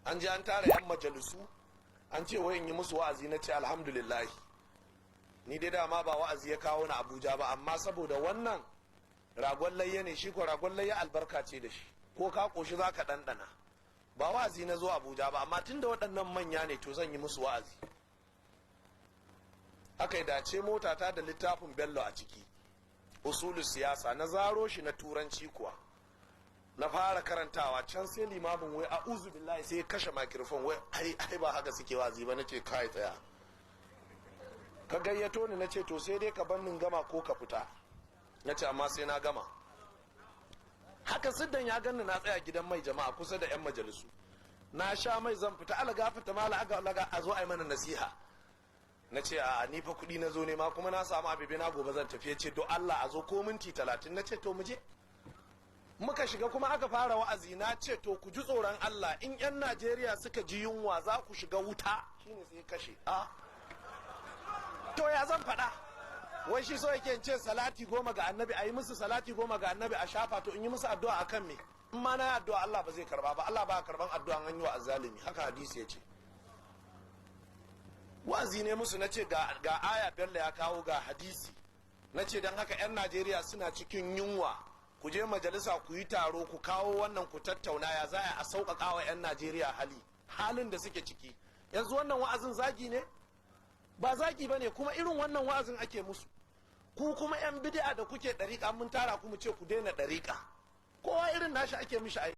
An je an tara 'yan majalisu, an ce wai in yi musu wa'azi. Na ce alhamdulillahi, ni dai dama ba wa'azi ya kawo na Abuja ba, amma saboda wannan ragon layya ne, shi ko ragon layya albarka ce da shi, ko ka koshi za ka ɗanɗana. Ba wa'azi na zo Abuja ba, amma tunda waɗannan manya ne, to zan yi musu wa'azi. Aka yi dace mota ta da littafin Bello a ciki, Usulu Siyasa. Na zaro shi na Turanci kuwa, na fara karantawa. Can sai limamin wai a'uzu billahi, sai ya kashe microphone, wai ai ai ba haka suke wa'azi ba. Nace kai, tsaya, ka gayyato ni. Nace to sai dai ka bar min gama ko ka fita. Nace amma sai na gama. Haka siddan ya ganni na tsaya gidan mai, jama'a, kusa da 'yan majalisu, na sha mai zan fita. Ala gafata mala, aga laga a zo a yi mana nasiha. Na ce a ni fa kuɗi na zo nema, kuma na samu abibi na, gobe zan tafi. Ya ce do Allah a zo ko minti 30. Na ce to mu je. Muka shiga kuma aka fara wa'azi. Na ce to ku ji tsoron Allah, in 'yan Najeriya suka ji yunwa za ku shiga wuta. Shine sai kashe. A to ya zan faɗa? Wai shi so yake in ce salati 10 ga Annabi, a yi musu salati 10 ga Annabi a shafa. To in yi musu addu'a akan me? In ma na yi addu'a, Allah ba zai karba ba. Allah ba karban addu'a an yi wa azzalimi, haka hadisi ya ce. Wa'azi ne musu, na ce ga aya Bello ya kawo, ga hadisi. Na ce don haka 'yan Najeriya suna cikin yunwa, ku je majalisa ku yi taro, ku kawo wannan, ku tattauna ya za a sauƙaƙa wa 'yan Najeriya halin da suke ciki yanzu. Wannan wa'azin zagi ne? Ba zagi ba ne. Kuma irin wannan wa'azin ake musu. Ku kuma 'yan bid'a da kuke ɗariƙa, mun tara ku mu ce ku daina ɗariƙa. Kowa irin nashi ake mishi.